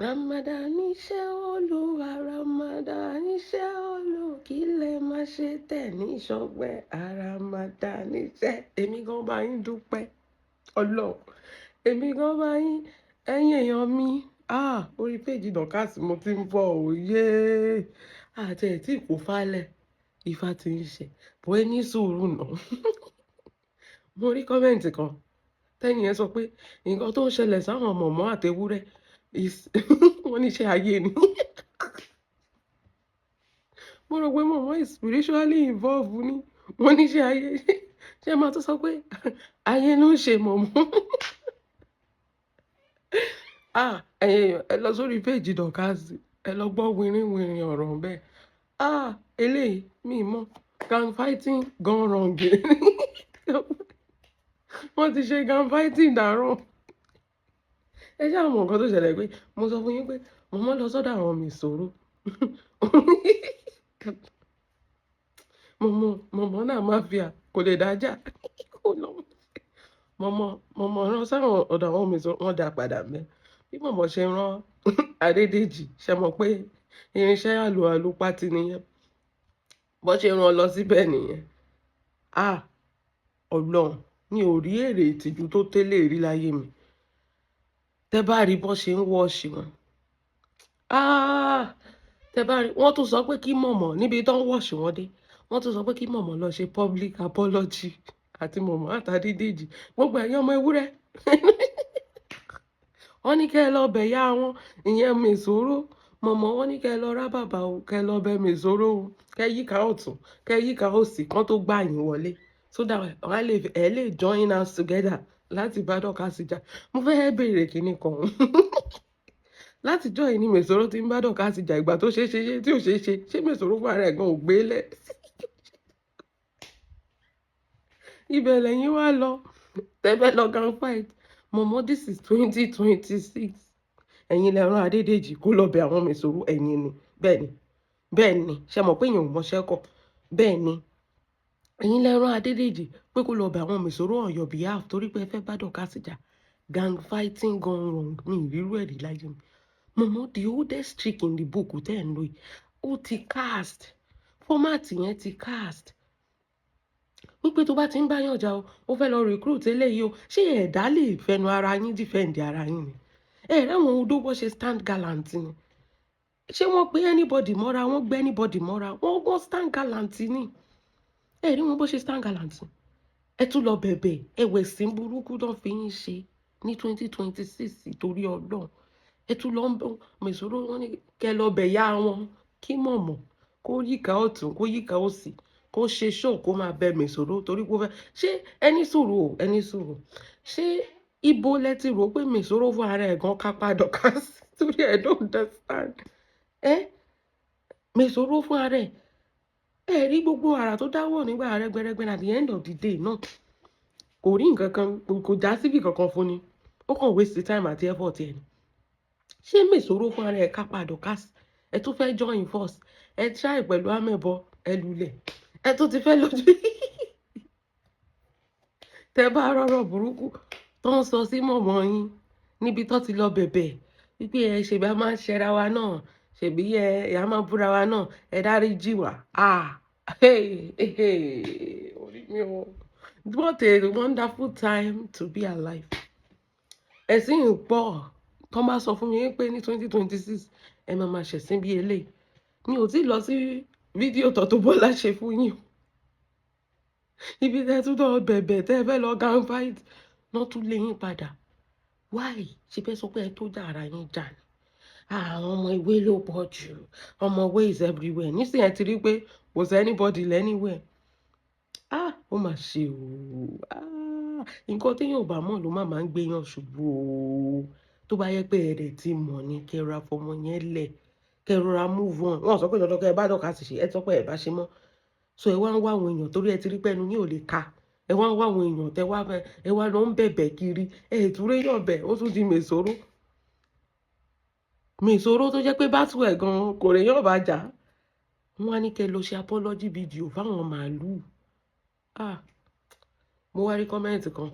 Ramadan iṣẹ́ Olúwa, Ramadan iṣẹ́ Olúwa, kí lẹ máa ṣe tẹ̀ ní ìṣọpẹ́? Ramadan iṣẹ́. Èmi gan bá yín dúpẹ́. Ọlọ́run. Èmi gan bá yín, ẹ̀yin èèyàn mi. Ah, orí péjì Dorcas mo ti ń bọ̀ òye. Àti ẹ̀ tí kò falẹ̀. Ifá ti ń ṣe. Bó ẹ ní sùúrù náà. Mo rí comment kan. Tẹ́ni yẹn sọ pé nǹkan tó ń ṣẹlẹ̀ sáwọn mọ̀mọ́ àti ewúrẹ́ is wọ́n ní iṣẹ́ ayé ni. Mo rò pé mọ̀mọ́ is spiritually involved ni. Wọ́n ní iṣẹ́ ayé. Ṣé máa tún sọ pé ayé ló ń ṣe mọ̀mọ́? Ah, ẹ̀yin èèyàn, ẹ lọ sórí péjì Dorcas. Ẹ lọ gbọ́ wìnrìnwìnrìn ọ̀rọ̀ bẹ́ẹ̀. Ah, eléyìí mi mọ̀. Gang fighting gone wrong. Wọ́n ti ṣe gang fighting dàrán. Ẹ ṣáà mọ nǹkan tó ṣẹlẹ̀ pé mo sọ fún yín pé mọ̀mọ́ lọ sọ́dọ̀ àwọn mìsòrò. Mọ̀mọ́, mọ̀mọ́ náà mafia kò lè dájà. Mọ̀mọ́, mọ̀mọ́ rán sáwọn ọ̀dọ̀ àwọn mìsòrò, wọ́n dá padà mẹ́. Bí mọ̀mọ́ ṣe rán Adédèjì, ṣẹ mọ̀ pé irinṣẹ́ àlù àlùpàtì nìyẹn. Bó ṣe rán lọ síbẹ̀ nìyẹn. Ah, Ọlọ́run, mi ò rí èrè ìtìjú tó tẹ́lẹ̀ rí láyé mi. Tẹ bá rí bó ṣe ń wash wọn. Ah, tẹ bá rí, wọ́n tún sọ pé kí mọ̀mọ́ níbi tó ń wash wọn dé. Wọ́n tún sọ pé kí mọ̀mọ́ lọ ṣe public apology àti mọ̀mọ́ àti Adédèjì. Gbogbo ẹ̀yin ọmọ ewúrẹ́. Wọ́n ní kí ẹ lọ bẹ̀ ìyá wọn, ìyẹn mèsòrò. Mọ̀mọ́ wọ́n ní kí ẹ lọ rá bàbá o, kí ẹ lọ bẹ mèsòrò o, kí ẹ yíká ọ̀tún, kí ẹ yíká òsì kán tó gbà yín wọlé. So that wọ́n lè, ẹ lè join us together láti bá Dorcas jà. Mo fẹ́ bèèrè kíní kan. Láti ọjọ́ yìí ni mèsòrò tí ń bá Dorcas jà, ìgbà tó ṣe é ṣe tí ò ṣe é ṣe, ṣé mèsòrò fún ara ẹ̀ gan ò gbé lẹ̀? Ibẹ̀ lẹ́yìn wá lọ. Tẹ fẹ́ lọ gang fight. Mọ̀mọ́, this is 2026. Ẹ̀yin lẹ rán Adédèjì kó lọ bẹ àwọn mèsòrò, ẹ̀yin ni. Bẹ́ẹ̀ ni. Bẹ́ẹ̀ ni. Ṣé mọ̀ pé èèyàn ò mọṣẹ́ kọ̀? Bẹ́ẹ̀ ni. Ẹ̀yin lẹ rán Adédèjì pé kó lọ bẹ àwọn mèsòrò on your behalf torí pé ẹ fẹ́ bá Dorcas jà. Gang fighting gone wrong. Mi ì rí irú ẹ̀ rí láyé mi. Mọ̀mọ́, the oldest trick in the book tẹ́ ẹ̀ ń lò yìí, ó ti cast. Format yẹn ti cast. Wípé tó bá ti ń bá yàn jà o, ó fẹ́ lọ recruit eléyìí o. Ṣé ẹ̀dá lè fẹnu ara yín defend ara yín ni? Ẹ rí àwọn odó bó ṣe stand gallant ni. Ṣé wọ́n pé anybody mọ́ra? Wọ́n gbé anybody mọ́ra? Wọ́n stand gallant ni. Ẹ rí wọn bó ṣe stand gallant. Ẹ tún lọ bẹ̀bẹ̀, ẹ̀wẹ̀ sí burúkú tó fi yín ṣe ní 2026 torí Ọlọ́run. Ẹ tún lọ ń bẹ mèsòrò, wọ́n ní kí ẹ lọ bẹ̀ yá wọn, kí mọ̀mọ́ kó yíká ọ̀tún, kó yíká òsì, kó ṣe show, kó máa bẹ mèsòrò torí pé ó fẹ́. Ṣé ẹni sùúrù o, ẹni sùúrù. Ṣé ibo lẹ ti rò pé mèsòrò fún ara ẹ̀ gan kápá Dorcas? Torí I don't understand. Ẹ́ mèsòrò fún ara ẹ̀. Ẹ rí gbogbo àrà tó dáwọ́ nígbà rẹ́gbẹ́rẹ́gbẹ́ at the end of the day náà. Kò rí nǹkan kan, kò já síbì kankan fún ni. Ó kàn waste time àti effort ẹ̀ ni. Ṣé mèsòrò fún ara ẹ̀ kápá Dorcas? Ẹ tún fẹ́ join force. Ẹ try pẹ̀lú amẹ̀bọ, ẹ lulẹ̀. Ẹ tún ti fẹ́ lójú. Tẹ bá rọ́rọ̀ burúkú tó ń sọ sí mọ̀mọ́ yín níbi tó ti lọ bẹ̀bẹ̀ wípé ẹ ṣèbí a máa ń ṣẹra wa náà, ṣèbí ẹ a máa ń búra wa náà, ẹ dáríjì wá. Ah, hey, hey, orí mi o. What a wonderful time to be alive. Ẹ̀sìn ń pọ̀. Tó bá sọ fún mi pé ní 2026 ẹ máa máa ṣẹ̀sìn bí eléyìí. Mi ò tí ì lọ sí fídíò tó tó Bọ́lá ṣe fún yín. Ibi tẹ́ tún lọ bẹ̀bẹ̀ tẹ́ fẹ́ lọ gang fight náà tún lé yín padà. Why? Ṣé fẹ́ sọ pé ẹ tó jà ara yín jà ni? Àwọn ọmọ ìwé ló pọ̀ jù. Ọmọ ìwé is everywhere. Nísìnyí ẹ ti rí pé kò sí anybody anywhere. Ah, ó mà ṣe o. Ah, nǹkan tí èèyàn ò bá mọ̀ ló máa ń gbé yàn ṣubú o. Tó bá yẹ pé ẹ dẹ̀ ti mọ̀ ni, kí ẹ ra fọmọ yẹn lẹ̀, kí ẹ rọra move on. Wọ́n sọ pé dandan kí ẹ bá Dorcas ṣe, ẹ sọ pé ẹ bá ṣe mọ́. So ẹ wá ń wá àwọn èèyàn torí ẹ ti rí pé ẹnu yín ò lè ka. Ẹ wá ń wá àwọn èèyàn tẹ wá fẹ́, ẹ wá lọ ń bẹ̀bẹ̀ kiri. Ẹ tún rí èèyàn bẹ̀, ó tún di mèsòrò. Mèsòrò tó jẹ́ pé battle ẹ̀ gan kò lè yàn bá jà. Wọ́n á ní kí ẹ lọ ṣe apology video fáwọn màálù. Ah, mo wá rí comment kan.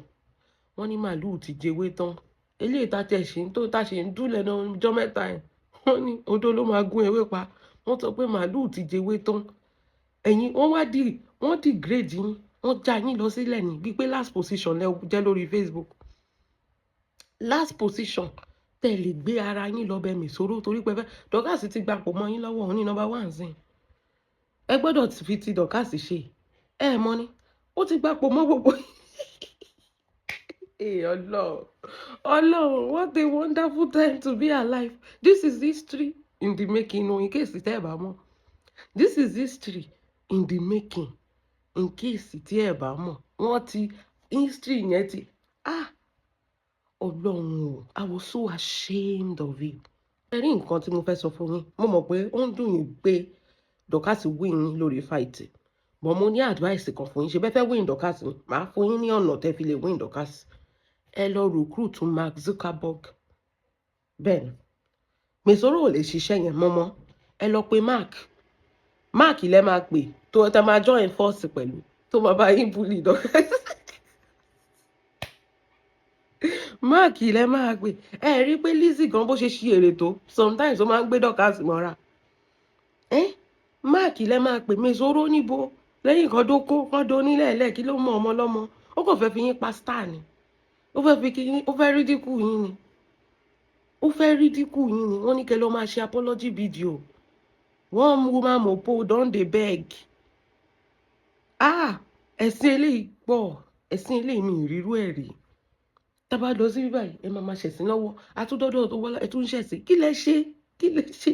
Wọ́n ní màálù ti jẹwé tán. Eléyìí tá tiẹ̀ ṣe ń tó tá ṣe ń dún lẹ́nu ọjọ́ mẹ́ta yẹn. Wọ́n ní odó ló máa gún ewé pa. Wọ́n sọ pé màálù ti jẹ ewé tán. Ẹ̀yin wọ́n wá dì, wọ́n degrade yín, wọ́n já yín lọ sílẹ̀ ní bí pé last position lẹ jẹ́ lórí Facebook. Last position tẹ́ lè gbé ara yín lọ bẹ Mèsòrò torí pé fẹ́ Dorcas ti gbapò mọ́ yín lọ́wọ́, òun ní number one sìn. Ẹ gbọ́dọ̀ fi ti Dorcas ṣe. Ẹ mọ̀ ni, ó ti gbapò mọ́ gbogbo. Hey, Ọlọ́run, Ọlọ́run, what a wonderful time to be alive. This is history in the making, o, in case tẹ́ ẹ bá mọ̀. This is history in the making. In case tí ẹ bá mọ̀, wọ́n ti history yẹn ti, ah, Ọlọ́run o, I was so ashamed of you. Ẹ rí nǹkan tí mo fẹ́ sọ fún yín. Mo mọ̀ pé ó ń dùn yín pé Dorcas win yín lórí fight. But mo ní advice kan fún yín. Ṣé bẹ́ẹ̀ fẹ́ win Dorcas ni? Màá fún yín ní ọ̀nà tẹ́ fi lè win Dorcas. Ẹ lọ recruit Mark Zuckerberg. Bẹ́ẹ̀ ni. Mèsòrò ò lè ṣiṣẹ́ yẹn mọ́mọ́. Ẹ lọ pe Mark. Mark lẹ máa pè tó tẹ máa join force pẹ̀lú tó máa bá yín bully Dorcas. Mark lẹ máa pè. Ẹ rí pé Lizzy gan bó ṣe ṣí èrè tó, sometimes ó máa ń gbé Dorcas mọ́ra. Ẹ́ Mark lẹ máa pè. Mèsòrò níbo lẹ́yìn kan dó kó kan dó nílẹ̀ kí ló mọ ọmọ lọ́mọ. Ó kàn fẹ́ fi yín pa star ni. Ó fẹ́ fi kí yín, ó fẹ́ ridicule yín ni. Ó fẹ́ ridicule yín ni. Wọ́n ní kẹ́ lọ máa ṣe apology video. One woman mopo don dey beg. Ah, ẹ̀sìn eléyìí pọ̀. Ẹ̀sìn eléyìí mi ìrírú ẹ̀ rí. Tá bá lọ sí bíbáyìí, ẹ máa máa ṣẹ̀sín lọ́wọ́. Atúndọ́dọ̀ tó wọ́lá, ẹ tún ń ṣẹ̀sín. Kí lẹ ṣe? Kí lẹ ṣe?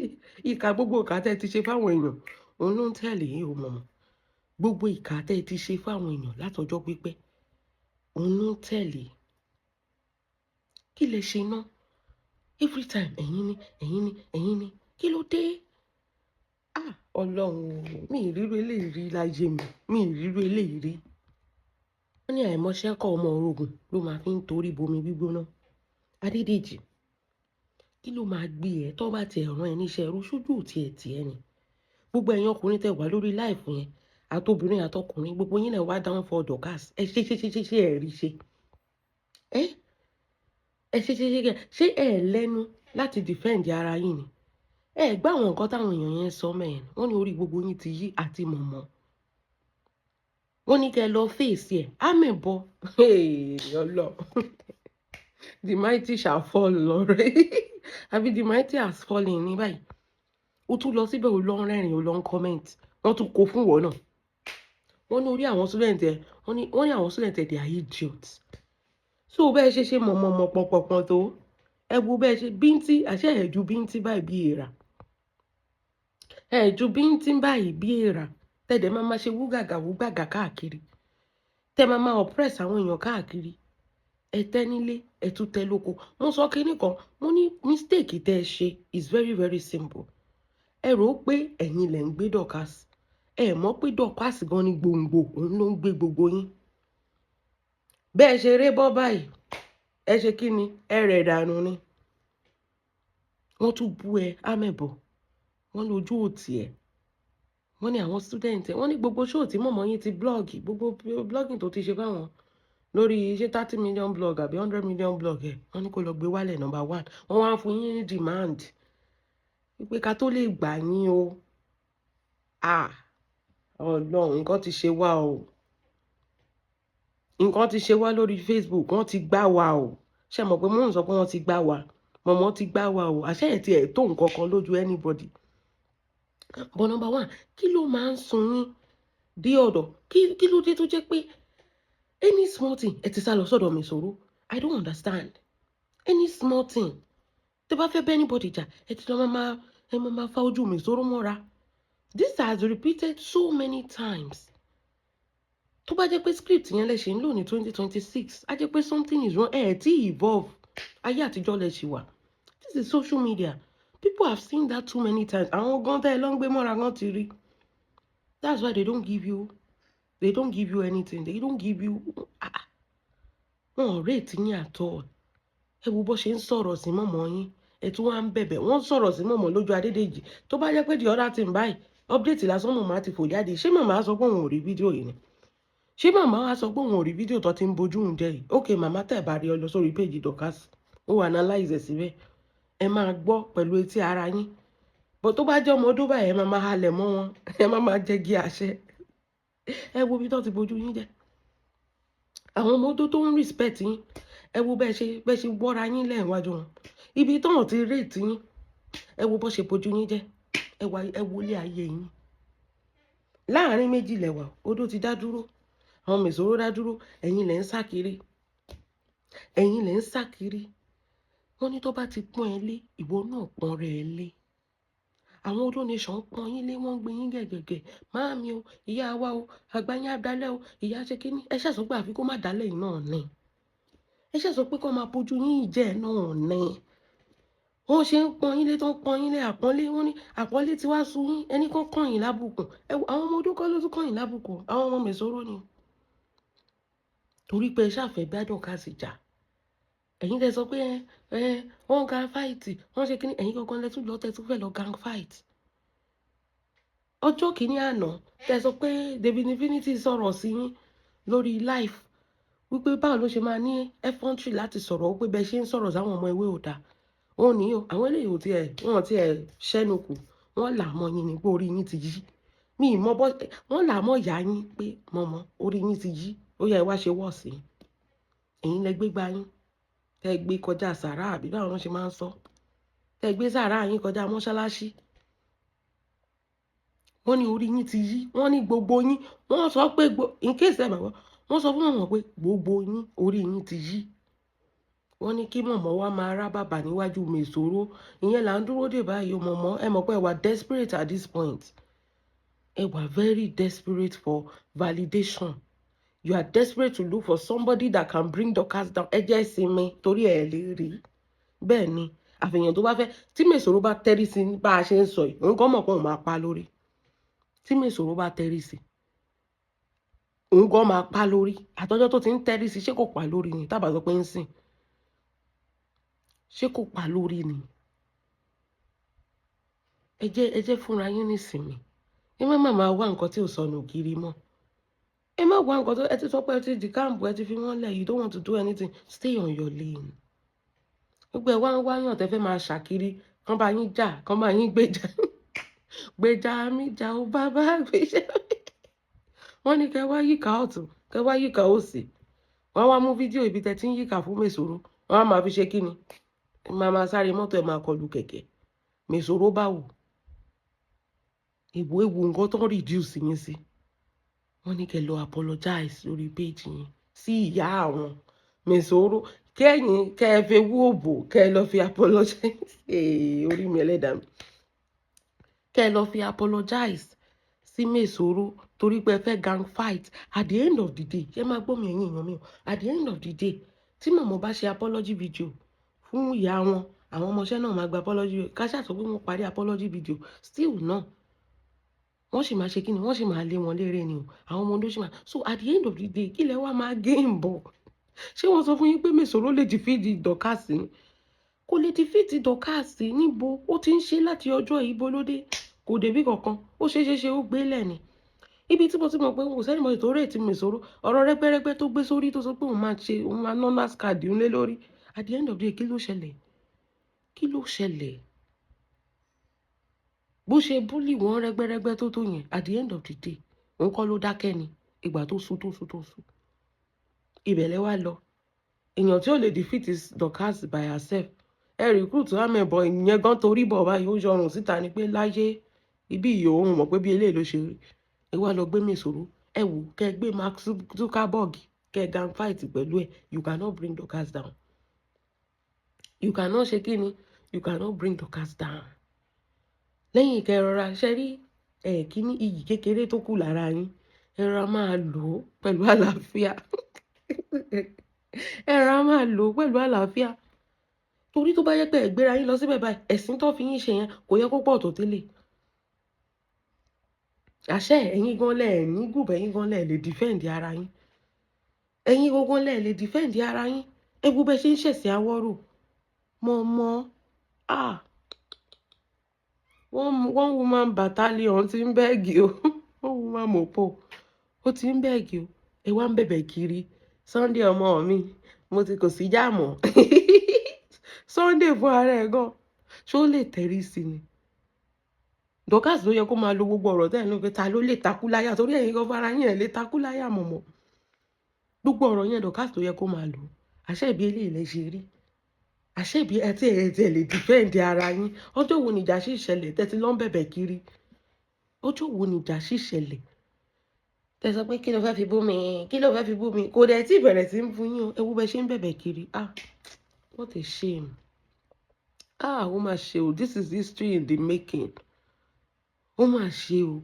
Ìkà, gbogbo ìkà tẹ́ ẹ ti ṣe fáwọn èèyàn, òun ló ń tẹ̀lé yín o mọ̀mọ́. Gbogbo ìkà tẹ́ ẹ ti ṣe fáwọn èèyàn látọjọ́ pípẹ́, òun ló ń tẹ̀lé. Kí lẹ ṣe ná? Every time ẹ̀yin ni, ẹ̀yin ni, ẹ̀yin ni. Kí ló dé? Ah, Ọlọ́run o, mi ì ríru eléyìí rí láyé mi. Mi ì ríru eléyìí rí. Wọ́n ní àìmọṣẹ́ kọ́ ọmọ orogun ló máa fi ń torí bomi gbígbóná. Adédèjì, kí ló máa gbé ẹ tó bá ti rán ẹ níṣẹ́ ẹrú sójú òtí ẹ̀ tì ẹ́ ni? Gbogbo ẹ̀yin ọkùnrin tẹ́ wà lórí live yẹn, àtobìnrin àtọkùnrin, gbogbo yín náà wá down for Dorcas. Ẹ ṣe ṣe ṣe ṣe ṣe ẹ rí ṣe. Ẹ ẹ ṣe ṣe ṣe ṣe ẹ lẹ́nu láti defend ara yín ni. Ẹ gbọ́ àwọn nǹkan táwọn èèyàn yẹn sọ mẹ́rin. Wọ́n ní orí gbogbo yín ti yí àti mọ̀mọ́. Wọ́n ní kẹ́ ẹ lọ fèsì ẹ̀. Àmẹ̀bọ. Ọlọ́run. The mighty shall fall already. Àbí the mighty has fallen ní báyìí. Ó tún lọ síbẹ̀, ó lọ ń rẹ́rìn-ín, ó lọ ń comment. Wọ́n tún kó fún ìwọ náà. Wọ́n ní orí àwọn student ẹ, wọ́n ní àwọn student ẹ, they are idiots. So bẹ́ẹ̀ ṣe ṣe mọ̀mọ̀mọ̀ pọ̀npọ̀npọ̀n tó. Ẹ wo bẹ́ẹ̀ ṣe bíntín, àṣẹ ẹ̀ ju bíntín báyìí bí èèrà. Ẹ ju bíntín báyìí bí èèrà. Tẹ̀dẹ̀ máa ma ṣe wúgàgà wúgàgà káàkiri. Tẹ máa ma oppress àwọn èèyàn káàkiri. Ẹ tẹ́ nílé, ẹ tún tẹ́ lóko. Mo sọ kíní kan, mo ní mistake tẹ́ ẹ ṣe is very very simple. Ẹ rò ó pé ẹ̀yin lẹ̀ ń gbé Dorcas. Ẹ mọ̀ pé Dorcas gan ni gbòǹgbò, òun ló ń gbé gbogbo yín. Bẹ́ẹ̀ ṣe ré bọ́ báyìí, ẹ ṣe kí ni? Ẹ rẹ̀ dànù ni. Wọ́n tún bú ẹ, Amẹ̀bọ̀. Wọ́n lójú òtí ẹ. Wọ́n ní àwọn student ẹ. Wọ́n ní gbogbo show tí mọ̀mọ́ yín ti blog, gbogbo blogging tó ti ṣe fáwọn lórí ṣé 30 million blog àbí 100 million blog ẹ̀. Wọ́n ní kó lọ gbé wálẹ̀ number one. Wọ́n wá ń fún yín ní demand wípé ká tó lè gbà yín o. Ah, Ọlọ́run, nǹkan ti ṣe wá o. Nǹkan ti ṣe wá lórí Facebook, wọ́n ti gbá wa o. Ṣé mọ̀ pé mò ń sọ pé wọ́n ti gbá wa? Mọ̀mọ́ ti gbá wa o. Àṣẹ ẹ̀ tí ẹ̀ tó nǹkan kan lójú anybody. But number one, kí ló máa ń sun yín dé ọ̀dọ̀? Kí ló dé tó jẹ́ pé any small thing ẹ ti sá lọ sọ́dọ̀ Mèsòrò? I don't understand. Any small thing tẹ́ bá fẹ́ bẹ́ anybody jà, ẹ ti lọ máa ẹ máa máa fa ojú Mèsòrò mọ́ra. This has repeated so many times. Tó bá jẹ́ pé script yẹn lẹ ṣe ń lò ní 2026, á jẹ́ pé something is wrong. Ẹ tí evolve. Ayé àtijọ́ lẹ ṣì wà. This is social media. People have seen that too many times. Àwọn gan tẹ́ ẹ lọ ń gbé mọ́ra gan ti rí. That's why they don't give you anything. They don't give you, ah, wọn ò rate yín at all. Ẹ wo bó ṣe ń sọ̀rọ̀ sí mọ̀mọ́ yín. Ẹ tún wá ń bẹ̀bẹ̀. Wọ́n ń sọ̀rọ̀ sí mọ̀mọ́ lójú Adédèjì. Tó bá jẹ́ pé the other thing báyìí, update lásán, mọ̀mọ́ á ti fò jáde. Ṣé màmá sọ pé òun ò rí fídíò yìí ni? Ṣé màmá wá sọ pé òun ò rí fídíò tó ti ń bojú òun jẹ́ yìí? Ok, màmá, tẹ̀ bá rí ọ lọ sórí péjì Dorcas. Ó analyze ẹ̀ síbẹ̀, ẹ máa gbọ́ pẹ̀lú etí ara yín. Bó tó bá jẹ́ ọmọ ọdún báyìí, ẹ máa máa halẹ̀ mọ́ wọn, ẹ máa máa jẹ́gi àṣẹ. Ẹ wo bí tó ti bójú yín jẹ́. Àwọn ọmọ ọdún tó ń respect yín, ẹ wo bẹ́ẹ̀ ṣe wọ́ra yín lẹ́ẹ̀wájú wọn, ibi tó hàn ti rate yín. Ẹ wo bó ṣe bójú yín jẹ́. Ẹ wá, ẹ wo ilé ayé yín láàrin méjì lẹ́wà. Odó ti dá dúró, àwọn mèsòrò dá dúró, ẹ̀yin lẹ̀ ń sá kiri, ẹ̀yin lẹ̀ ń sá kiri. Wọ́n ní tó bá ti pọ́n ẹ lé, ìwọ náà pọ́n rẹ̀ ẹ lé. Àwọn Odo Nation pọ́n yín lé, wọ́n ń gbé yín gẹ̀gẹ̀gẹ̀. Máàmi o, ìyá wa o, àgbà yín á dalẹ̀ o, ìyá ṣe kínní. Ẹ ṣàṣọ pé àfi kó má dalẹ̀ yìí náà ni. Ẹ ṣàṣọ pé kó máa bójú yín jẹ́ náà ni. Wọ́n ṣe ń pọ́n yín lé tó ń pọ́n yín lé àpọ́nlé. Wọ́n ní àpọ́nlé tí wàá sun yín, ẹni kan kàn yín lábùkù. Ẹ wo àwọn ọmọ odó kọ́ ló tún kàn yín lábùkù, àwọn ọmọ mèsòrò ni. Torí pé ẹ ṣàfẹ́ bá Dorcas jà. Ẹ̀yin tẹ́ sọ pé ẹ wọ́n gang fight, wọ́n ṣe kíní, ẹ̀yin gangan lẹ tún lọ, tẹ́ tún fẹ́ lọ gang fight. Ọjọ́ kìíní àná tẹ́ sọ pé David Infinity sọ̀rọ̀ sí yín lórí live, wípé báwo ló ṣe máa ní effrontery láti sọ̀rọ̀, wípé bẹ́ẹ̀ ṣe ń sọ̀rọ̀ sáwọn ọmọ ewé ò dáa. Wọn ní o, àwọn eléyìí ò tiẹ̀, wọ́n tiẹ̀ ṣẹ́nu kù, wọ́n là mọ́ yín ní pé orí yín ti yí. Mi ì mọ bọ́, wọ́n là mọ́ ìyá yín pé mọ̀mọ́ orí yín ti yí, ó yẹ ẹ wá ṣe wọ́ọ̀sì. Ẹ̀yin lẹ gbé gba yín, tẹ́ gbé kọjá sàrá, àbí báwọn ṣe máa ń sọ, tẹ́ gbé sàrá yín kọjá mọ́ṣáláṣí. Wọ́n ní orí yín ti yí. Wọ́n ní gbogbo yín, wọ́n sọ pé in case ẹ bàbá, wọ́n sọ fún mọ̀mọ́ pé gbogbo yín, orí yín ti yí. Wọ́n ní kí mọ̀mọ́ wá máa rá bàbà níwájú mèsòrò. Ìyẹn là ń dúró dè báyìí o. Mọ̀mọ́, ẹ mọ̀ pé ẹ wà desperate at this point. Ẹ wà very desperate for validation. You are desperate to look for somebody that can bring Dorcas down. Ẹ jẹ́ ìsinmi torí ẹ lè rí bẹ́ẹ̀ ni. Àfihàn tó bá fẹ́ tí mèsòrò bá tẹ́rí sí bá a ṣe ń sọ yìí, òun kàn mọ̀ pé òun máa pa lórí. Tí mèsòrò bá tẹ́rí sí, òun gan máa pa lórí. Àtọjọ́ tó ti ń tẹ́rí sí, ṣé kò pa lórí ni? Tábà sọ pé ń sìn, ṣé kò pa lórí ni? Ẹ jẹ́ fúnra yín nísìnyí. Ẹ má máa wá nǹkan tí ò sọnù kiri mọ́. Ẹ má wá nǹkan tó ẹ ti sọ pé ẹ ti di camp, ẹ ti fi wọ́n lẹ̀. You don't want to do anything, stay on your lane. Gbogbo ẹ wá ń wáyàn tẹ́ fẹ́ máa ṣàkiri, kán bá yín jà, kán bá yín gbèjà, gbèjà mi jà ó, bàbá gbèjà. Wọ́n ní kẹ́ wá yíká ọ̀tún, kẹ́ wá yíká òsì. Wọ́n wá mú fídíò ibi tẹ́ ti ń yíká fún mèsòrò, wọ́n á máa fi ṣe kíni, máa máa sáré mọ́tò, ẹ̀ máa kọlu kẹ̀kẹ́ mèsòrò. Báwo ìwò ewu nǹkan tó ń reduce yín sí? Wọ́n ní kẹ́ lọ apologize lórí page yín sí ìyá àwọn mèsòrò, kẹ́yìn kẹ́ ẹ fi wú òbò, kẹ́ ẹ lọ fi apologize. Orí mi, ẹlẹ́dàá mi, kẹ́ ẹ lọ fi apologize sí mèsòrò torí pé ẹ fẹ́ gang fight. At the end of the day, ṣé máa gbọ́ mi, ẹ̀yin èèyàn mi o, at the end of the day, tí mọ̀mọ́ bá ṣe apology video fún ìyá wọn, àwọn ọmọọṣẹ́ náà máa gba apology. Ká ṣàtọ̀ pé wọ́n parí apology video, still náà wọ́n sì máa ṣe kíni, wọ́n sì máa lé wọn léré ni o. Àwọn ọmọ ọdún sì máa. So at the end of the day, kí lẹ wá máa gain bọ̀? Ṣé wọ́n sọ fún yín pé mèsòrò lè defeat Dorcas ni? Kò lè defeat Dorcas. Níbo ó ti ń ṣe láti ọjọ́ ìbò lóde, kò débí kankan. Ó ṣe ṣe ṣe, ó gbé lẹ̀ ni. Ibi tí mo ti mọ̀ pé kò sẹ́ni mọ̀ tó rèé tí mèsòrò, ọ̀rọ̀ rẹ́gbẹ́rẹ́gbẹ́ tó gbé sórí, tó sọ pé òun máa ṣe, òun máa ná NASCAR ń lé lórí. At the end of the day, kí ló ṣẹlẹ̀? Kí ló ṣẹlẹ̀? Bó ṣe bully wọn rẹ́gbẹ́rẹ́gbẹ́ tó tó yẹn, at the end of the day, òun kọ́ ló dákẹ́ ni. Ìgbà tó sú, tó sú, tó sú, ibẹ̀ lẹ wá lọ. Èèyàn tí ó lè defeat Dorcas by herself, ẹ recruit amẹ̀bọ̀ ìyẹn gan torí bọ̀ báyìí, ó yọrùn síta ni pé láyé ibi ìyó òun mọ̀ pé bí eléyìí ló ṣe rí. Ẹ wá lọ gbé mèsòrò. Ẹ wò, kẹ gbé Mark Zuckerberg, kẹ gang fight pẹ̀lú ẹ, you cannot bring Dorcas down. You cannot ṣe kí ni, you cannot bring Dorcas down. Lẹ́yìn kẹrọra ṣe rí ẹ kíní iyì kékeré tó kù lára yín, ẹ rọra máa lò ó pẹ̀lú àlàáfíà, ẹ rọra máa lò ó pẹ̀lú àlàáfíà, torí tó bá yẹ pé ẹ gbéra yín lọ síbẹ̀ báyìí, ẹ̀sìn tó fi yín ṣe yẹn kò yẹ kó pọ̀ tó tẹ́lẹ̀. Àṣẹ ẹ̀yin gan lẹ̀ ní gùbẹ̀, ẹ̀yin gan lẹ̀ lè defend ara yín, ẹ̀yin gangan lẹ̀ lè defend ara yín. Ẹ wo bẹ ṣe ń ṣẹ̀sìn awọ́rò mọ̀ mọ́. Ah, one woman battalion ti ń beg o. One woman mopo ó ti ń beg o. Ẹ wá ń bẹ̀bẹ̀ kiri. Sunday ọmọ mi, mo ti kò sí jáàmù. Sunday fún ara ẹ̀ gan, ṣó lè tẹ̀rí sí ni? Dorcas ló yẹ kó máa lo gbogbo ọ̀rọ̀ tẹ́ẹ̀ ní pé ta ló lè takú láyà, torí ẹ̀yin gan fara yín ẹ̀ lè takú láyà mọ̀mọ́. Gbogbo ọ̀rọ̀ yẹn, Dorcas ló yẹ kó máa lò. Àṣẹ ìbí eléyìí lẹ ṣe rí, àṣẹ ìbí ẹ tí ẹ tí ẹ lè defend ara yín. Ọjọ́ wo nìjà sì ṣẹlẹ̀ tẹ́tí lọ́ ń bẹ̀bẹ̀ kiri? Ọjọ́ wo nìjà sì ṣẹlẹ̀ tẹ́ sọ pé kí ló fẹ́ fi bú mi, kí ló fẹ́ fi bú mi? Kò dẹ̀ tí ìbẹ̀rẹ̀ sí ń fún yín o. Ẹ wo bẹ ṣe ń bẹ̀bẹ̀ kiri. Ah, what a shame! Ah, ó mà ṣe o. This is history in the making. Ó mà ṣe o.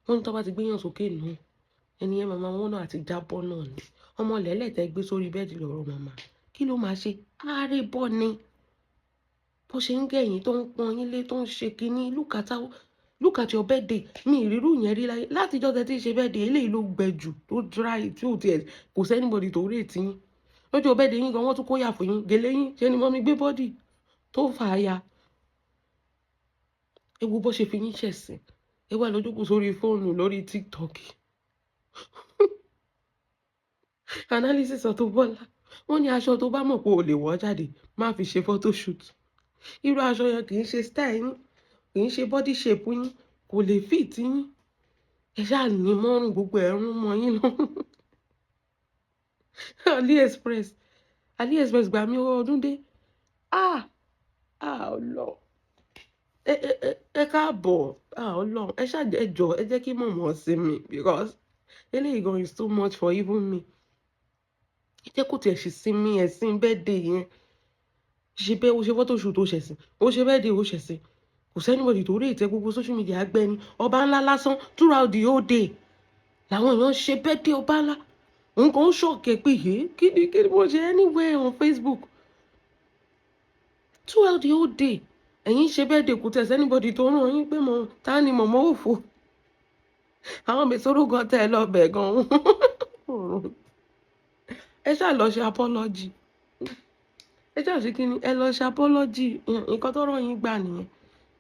Wọ́n ní tó bá ti gbéyàn sókè nù, ẹni yẹn màmá wọn náà àti jábọ́ náà ni. Ọmọ lẹ́lẹ̀ tẹ́ gbé sórí bed lọ́rọ̀ màmá, kí ló máa ṣe? Ààrẹ bọ́ ni bó ṣe ń gẹ̀yìn, tó ń pọn yín lé, tó ń ṣe kínní. Look at how, look at your birthday. Mi ìrírú yẹn rí láyé látijọ́ tẹ́ tí ń ṣe birthday. Eléyìí ló gbẹ jù, tó dry, tí ò tiẹ̀ kò sí anybody tó rate yín lọ́jọ́ birthday yín gan. Wọ́n tún kó yà fún yín gèlè yín, ṣe ni mummy gbé body tó fà á ya. Ẹ wo bó ṣe fi yín ṣẹ̀sín. Ẹ wá lọ jókòó sórí fóònù lórí TikTok. Analysis Auto Bola, wọ́n ní aṣọ tó bá mọ̀ pé o lè wọ̀ jáde, má fi ṣe photoshoot. Irú aṣọ yẹn kì í ṣe style yín, kì í ṣe body shape yín, kò lè fit yín. Ẹ ṣáà ní mọ́rùn, gbogbo ẹ̀rún mọ́ yín lọ́rùn. AliExpress, AliExpress gbà mí ọdún dé. Ah ah, ọlọ ẹ ẹ ẹ káàbọ̀. Ah, Ọlọ́run, ẹ ṣáà ẹ jọ, ẹ jẹ́ kí mọ̀mọ́ sinmi, because eléyìí gan is too much for even me. Ẹ jẹ́ kó tiẹ̀ sì sinmi ẹ̀sìn birthday yẹn. Ṣe bẹ́ẹ̀, ó ṣe photoshoot, ó ṣẹ̀sìn, ó ṣe birthday, ó ṣẹ̀sìn. Kò sí anybody tó rí ìtẹ́. Gbogbo social media gbẹ́ni ọba ńlá lásán. Throughout the whole day làwọn èèyàn ṣe birthday ọba ńlá. Nǹkan ó ṣọ̀kẹ́ pé yé, kí ni mo ṣe anywhere on Facebook throughout the whole day? Ẹ̀yin ṣe birthday, kò tẹ̀ sí anybody tó ràn yín pé mọ̀ ta ni mọ̀mọ́ òfò. Àwọn mèsòrò gan tẹ́ ẹ lọ bẹ̀ gan. Ẹ ṣáà lọ ṣe apology. Ẹ ṣáà ṣe kí ni? Ẹ lọ ṣe apology. Nǹkan tọ́rọ̀ yín gbà nìyẹn.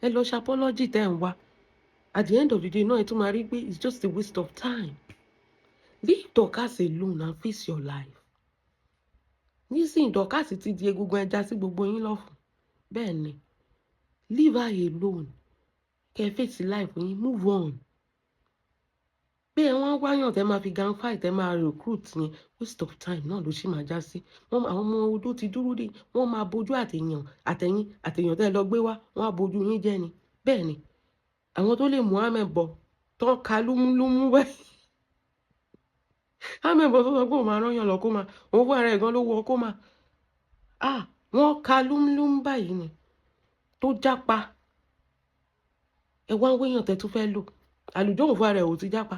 Ẹ lọ ṣe apology tẹ́ ń wá. At the end of the day náà, ẹ tún máa rí pé it's just a waste of time. Leave Dorcas alone and face your life. Nísìnyí, Dorcas ti di egungun ẹja sí gbogbo yín lọ́fun. Bẹ́ẹ̀ ni, leave her alone, kẹ́ ẹ face life yín, move on. Pé ẹ wọ́n wáyàn tẹ́ máa fi gang fight, tẹ́ máa recruit yẹn, waste of time náà ló sì máa já sí. Wọ́n àwọn ọmọ odó ti dúró dé, wọ́n máa bójú àtẹ̀yàn àtẹ̀yìn àtẹ̀yàn tẹ́ lọ gbé wá, wọ́n á bójú yín jẹ́ ni. Bẹ́ẹ̀ ni, àwọn tó lè mú amẹ̀bọ̀ tán ka lúmúlúmú bẹ́ẹ̀, amẹ̀bọ̀ tó sọ pé òun máa rán yàn lọ kó máa òun fún ara ẹ̀ gan ló wọ kó máa, ah, wọ́n ka lúmúlúmú báyìí ni tó jápa. Ẹ wá ń wéyàn tẹ́ tún fẹ́ lò àlùjọ, òun fún ara ẹ̀ ò ti jápa,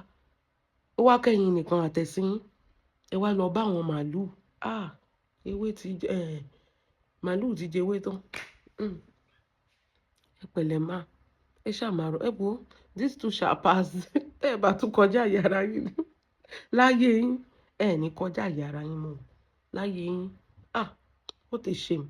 ó wá kẹ́yìn nìkan àtẹ̀sí. Ẹ wá lọ bá àwọn màálùú. Ah, ewé ti ẹ, màálùú ti jẹ ewé tán. Ẹ pẹ̀lẹ́ má, ẹ ṣàmàrọ ẹ wo. This too shall pass. Tẹ́ ẹ bá tún kọjá yàrá yín láyé yín, ẹ ní kọjá yàrá yín mọ́ láyé yín. Ah, what a shame.